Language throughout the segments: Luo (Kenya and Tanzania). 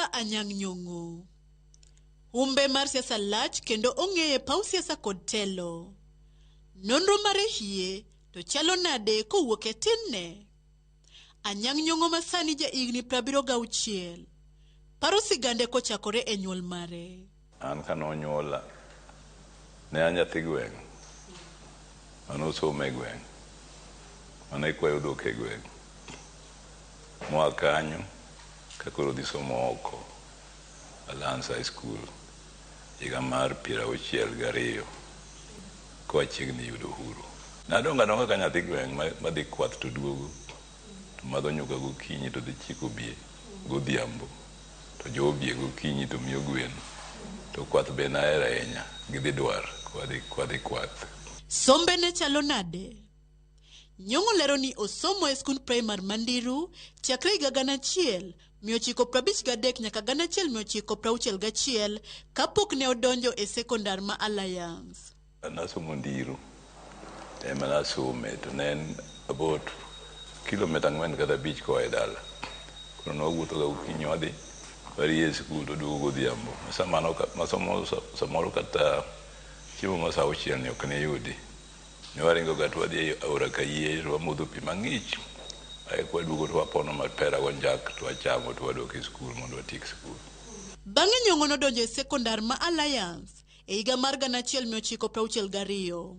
Profesa Anyang' Nyong'o. Humbe mar siasa lach kendo ong'eye paw siasa kod telo. Nonro mare hie to chalo nade kowuok e tinne? Anyang' Nyong'o ma sani ja higni 76 paro sigande kochakore e nyuol mare. An kane onyuola, ne an nyathi gweng' mane osomo e gweng', mane kwayo dhok e gweng'. Moa kanyo ka koro dhi somo oko Alliance High School higa mar 62 koa chiegni yudo uhuru. Nadongo adonga ka nyathi gweng' madhi kwath to duogo to madho nyuka gokinyi to dhi chiko bie godhiambo to jowo bie gokinyi to miyo gwen to kwath be nahero ahinya gidhi dwar kwadhi kwath. Sombe ne chalo nade? Nyong'o lero ni osomo e skund primar ma Ndiru chakre higa 1953 nyaka 1961 kapok ne odonjo e sekondar ma Alliance. Nasomo Ndiru ema nasome to ne en about kilomita 4 kata 5 koa e dala. Koro nwawuotho ga gokinyi wadhi warie e skul to waduogo godhiambo. Masomo samoro kata chiemo ma saa 6 ni ok ne yudi. Ne waringo ga to wadhi e aora Kayie to wamodho pi mang'ich. Ae kwaduogo to wapono mapera gonjak to wachamo to wadok e skul mondo watiek skul. Bang'e Nyong'o nodonjo e sekondar ma Alliance e higa mar 1962.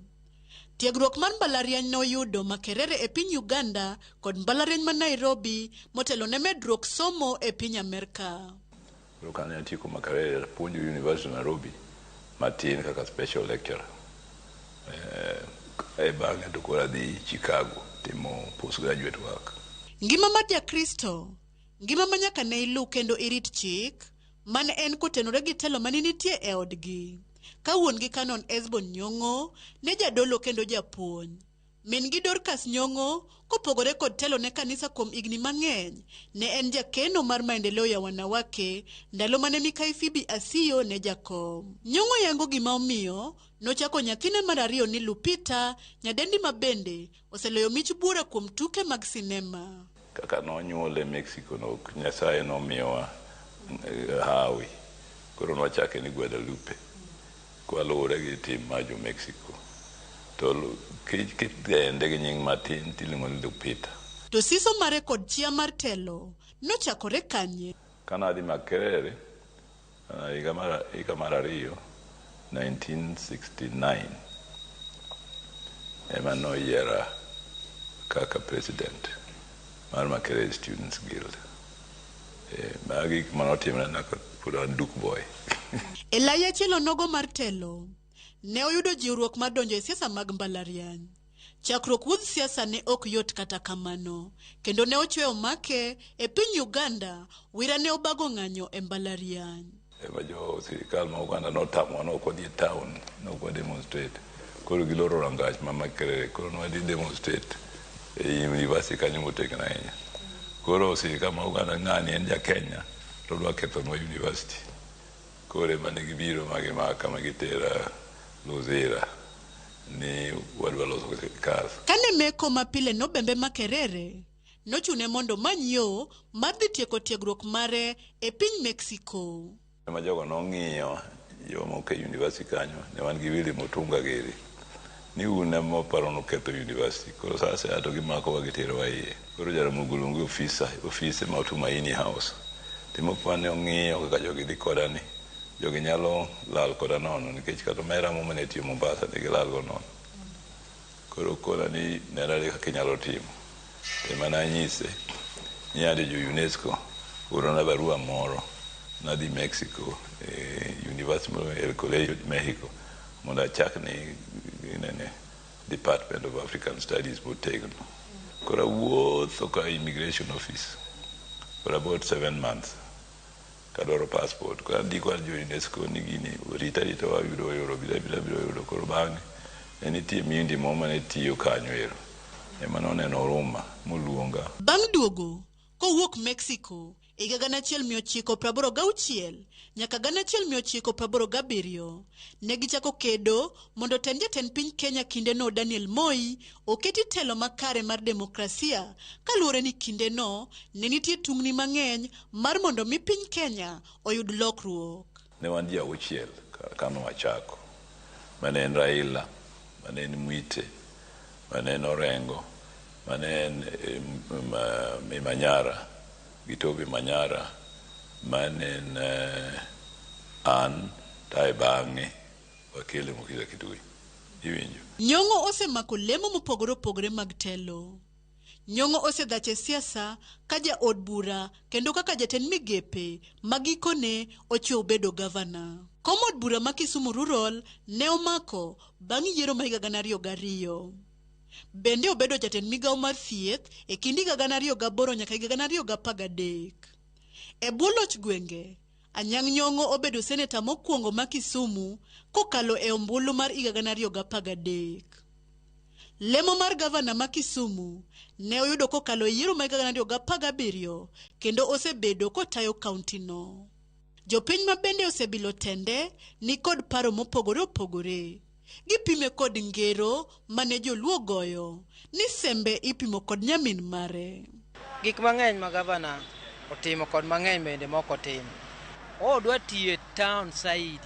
Tiegruok mar mbalariany noyudo Makerere e piny Uganda kod mbalariany ma Nairobi motelo ne medruok somo e piny Amerka. Koro kane atieko Makerere apuonjo University of Nairobi matin kaka special lecturer. E bang'e to koro adhi Chicago timo postgraduate work. Ngima mar Jakristo, ngima ma nyaka ne iluw kendo irit chik, mane en kotenore gi telo mane nitie e odgi. Ka wuon gi Canon Esbon Nyong'o ne jadolo kendo japuonj. Min gi Dorcas Nyong'o, kopogore kod telo ne kanisa kuom higni mang'eny, ne en jakeno mar Maendeleo ya Wanawake ndalo mane Mikai Phoebe Asiyo ne jakom. Nyong'o yango gima omiyo nochako nyathine mar ariyo ni Lupita, nyadendi ma bende oseloyo mich buora kuom tuke mag sinema. Kaka nonyuole Mexico no Nyasaye nomiyowa hawi. Koro nwachake ni Guadalupe kwaluwore gi tim mar jo Mexico. To kidende gi nying matin tiluongo ni Lupita. To siso mare kod chia mar telo nochakore kanye? Kane adhi Makerere higa mar ariyo 1969 ema noyiera kaka president mar Makerere Students Guild. Magi gik manotimre na kapod an Duke boy. E lai achiel onogo mar telo, ne oyudo jiwruok mar donjo e siasa mag mbalariany. Chakruok wuodh siasa ne ok yot kata kamano, kendo ne ochweyo make e piny Uganda, wira ne obago ng'anyo e mbalariany. Ema jo sirikal ma Uganda notamowa ni ok wadhi e town, ne ok wa demonstrate. Koro giloro rangach ma Makerere, koro ne wadhi demonstrate e university kanyo motegno ahinya. Koro sirikal ma Uganda ng'ani en ja Kenya to odwa kethonwa university. Koro ema ne gibiro ma gimaka ma gitera Luzira ni wadwa loso sirikal. Kane meko mapile nobembe Makerere, nochune mondo omany yo mar dhi tieko tiegruok mare e piny Mexico. Ema jogo nong'iyo jomoko e university kanyo, ne wan gi Willy Mutunga giri. Ni un ema uparo nuketho university. Koro sa asaya to gimakowa giterowa iye. Koro Jaramogi oluongo ofisa, ofise ma Tumaini House. Timo kwane ong'iyo kaka jogi dhi koda ni. Jogi nyalo lal koda nono nikech kata omera mo mane tiyo Mombasa ne gilal go nono. Koro kona ni nenore kaka inyalo timo. Ema nanyise ni ande jo UNESCO orona barua moro nadhi Mexico e University moro El Colegio de Mexico mondo achak ni nene Department of African Studies motegno. Koro awuotho ka immigration office for about 7 months kadwaro passport. Koro andiko jo UNESCO ni gini orita arita wayudo wayudo biro biro biro yudo. Koro bang'e ne nitie mindi moro mane tiyo kanyo ero. Ema noneno Ruma moluonga. Bang' duogo kowuok Mexico Higa 1986 nyaka 1987 ne gichako kedo mondo tend jatend piny Kenya kindeno Daniel Moi oketi telo makare mar demokrasia kaluwore ni kindeno ne nitie tungni mang'eny mar mondo mi piny Kenya oyud lokruok. Ne wan ji auchiel kane wachako, mane en Raila, mane en Mwite, mane en Orengo, mane en Manyara gi Toby Manyara, mane en an tae bang'e wakele Mukhisa Kituyi. Iwinjo? Nyong'o osemako lemo mopogore opogore mag telo. Nyong'o osedhach e siasa ka jaod bura kendo kaka jatend migepe ma gikone ochiew bedo gavana. Kom od bura ma Kisumu Rural ne omako bang' yiero ma higa 2002. Bende obedo jatend migawo mar thieth e kind higa 2008 nyaka higa 2013. E bwo loch gwenge, Anyang' Nyong'o obedo seneta mokwongo ma Kisumu kokalo e ombulu mar higa 2013. Lemo mar gavana ma Kisumu ne oyudo kokalo e yiero mar higa 2017 kendo osebedo kotayo kaunti no. Jopiny ma bende osebilo tende ni kod paro mopogore opogore. Gipime kod ngero mane joluo goyo ni sembe ipimo kod nyamin mare. Gik mang'eny ma gavana otimo kod mang'eny bende mok otimo. Odwa tiyo e town side.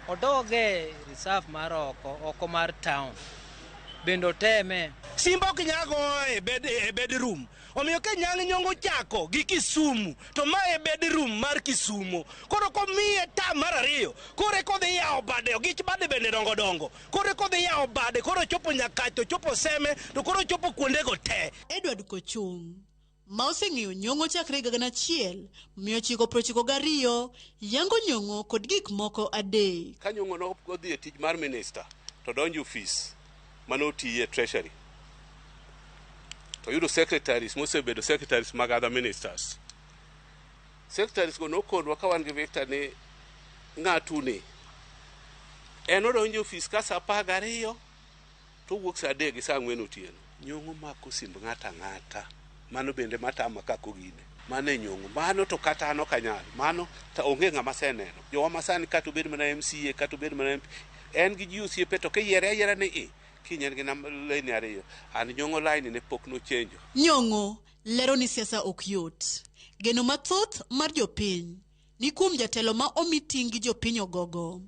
Odoge reserve mar oko, oko mar town. Bende oteme. Simba ok nyal goyo e bedroom. Omiyo ka Anyang' Nyong'o chako gi Kisumu, to ma e bedroom mar Kisumu. Koro komiye term mar ariyo, koro eka odhi yawo bade, ogich bade bende dongo dongo. Koro eka odhi yawo bade, koro chopo Nyakach, to chopo Seme, to koro chopo kuondego te. Edward Kochung' ma oseng'eyo Nyong'o chakre higa 1992 yango Nyong'o kod gik moko adek. Ka Nyong'o nodhi e tich mar minister to donjo ofis mane otiye e treasury to yudo secretaries mosebedo secretaries mag other ministers. Secretaries go nokonwa ka wan gi Victor ni ng'atuni en odonjo e ofis ka sa 12 to owuok sa 3 gi sa 4 otieno. Nyong'o mako simb ng'ato ang'ata. Mano bende matama kaka ogine. Mano e Nyong'o. Mano to kata an ok anyal. Mano to onge ng'ama aseneno. Jowa masani kata obed mana MCA kata obed mana MP en gi ji osiepe to kiyiere ayiera ni i kiny en gi laini ariyo. An Nyong'o laini ne pok nochenjo. Nyong'o lero ni siasa ok yot. Geno mathoth mar jopiny ni kuom jatelo ma omi ting' gi jopiny ogogo.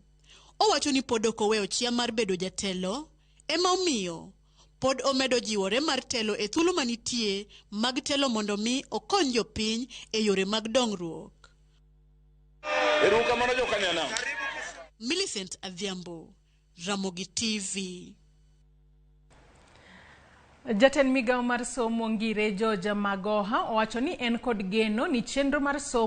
Owacho ni pod ok oweyo chia mar bedo jatelo ema omiyo pod omedo jiwore mar telo e thuolo manitie mag telo mondo mi okony jopiny e yore mag dongruok. Erokamano jokanyanam. Millicent Adhiambo, Ramogi TV. Jatend migawo mar somo Ngire George Magoha owacho ni en kod geno ni chenro mar somo